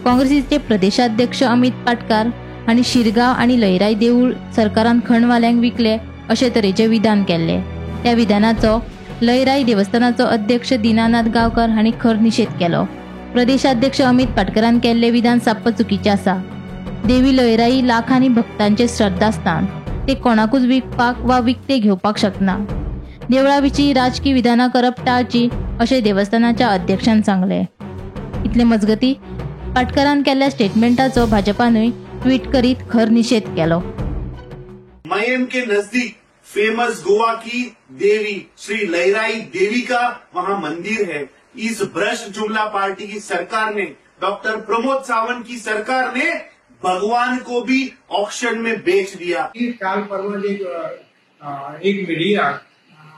काँग्रेसीचे प्रदेशाध्यक्ष अमित पाटकार हांणी शिरगांव आनी लयराई देवूळ सरकारान खणवाल्यांक विकले अशे तरेचें विधान केल्लें. त्या विधानाचो लयराई देवस्थानाचो अध्यक्ष दीनानाथ गांवकर हांणी खर निशेध केलो. प्रदेशाध्यक्ष अमित पाटकरान केल्लें विधान साप्प चुकीचें आसा. देवी लयराई लाखांनी भक्तांचें श्रद्धास्थान, ते कोणाकूच विकपाक वा विकते घेवपाक शकना. देवळा विशीं राजकी विधानां करप टाळची अशें देवस्थानाच्या अध्यक्षान सांगलें. इतले मजगती पाटकरान केल्ल्या स्टेटमेंटाचो भाजपानूय ट्वीट करीत खर निशेध केलो. मयम के नजदीक फेमस गोवा की देवी श्री लयराई देवी का वहां मंदिर है. इस भ्रष्ट जुमला पार्टी की सरकार ने, डॉक्टर प्रमोद सावंत की सरकार ने भगवान को भी ऑक्शन में बेच दिया. काल परवा एक मीडिया,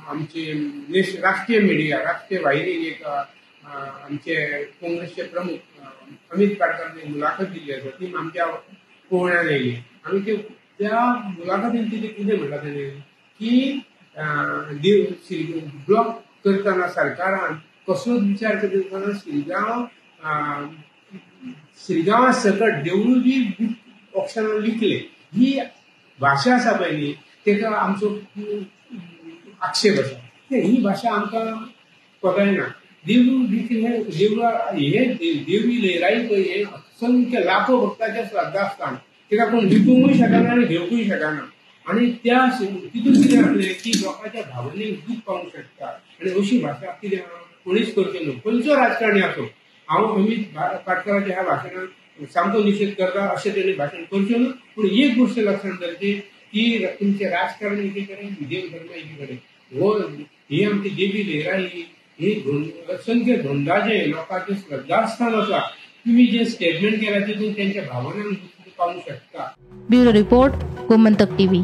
आमचे राष्ट्रीय मीडिया, राष्ट्रीय वाहिनी एक आमचे काँग्रेसचे प्रमुख अमित पाटकरांनी मुलाखत दिली आसा, ती आमच्या पळोवण्यान येयली. आनी त्या मुलाखतीन तिथे कितें म्हणलां तेणें की ब्लॉक करतना सरकारान कसलोच विचार करिनासतना शिरगांवा सकट देवूळ बी ऑक्शनान विकले. ही भाशा आसा पळय न्ही, तेका आमचो आक्षेप आसा. ही भाशा आमकां कळना. देवूळ विकले, देवळा हे देवी लयराई पळय हे असंख्य लाखो भक्तांचें श्रद्धास्थान, तेका कोण विकूंकूय शकना आनी घेवकूय शकना. आनी त्या तितून कितें आसलें की लोकांच्या भावनेक दूख पावूंक शकता. आनी अशी भाशा कितें कोणीच करचें न्हू, खंयचो राजकारणी आसूं. हांव अमित पाटकराच्या ह्या भाशणाक सामको निशेध करता, अशें तेणी भाशण करचें न्हू. पूण एक गोश्ट लक्षांत धरची की तुमचें राजकारण एकी कडेन, देव धर्म एकी कडेन. हो ही आमची देवी लयराई ही असंख्य धोंडाचें लोकांचें श्रद्धास्थान आसा. तुमी जे स्टेटमेंट केलां तितून तेंच्या भावनांक पावूंक शकता. Bureau report, Gomantak TV.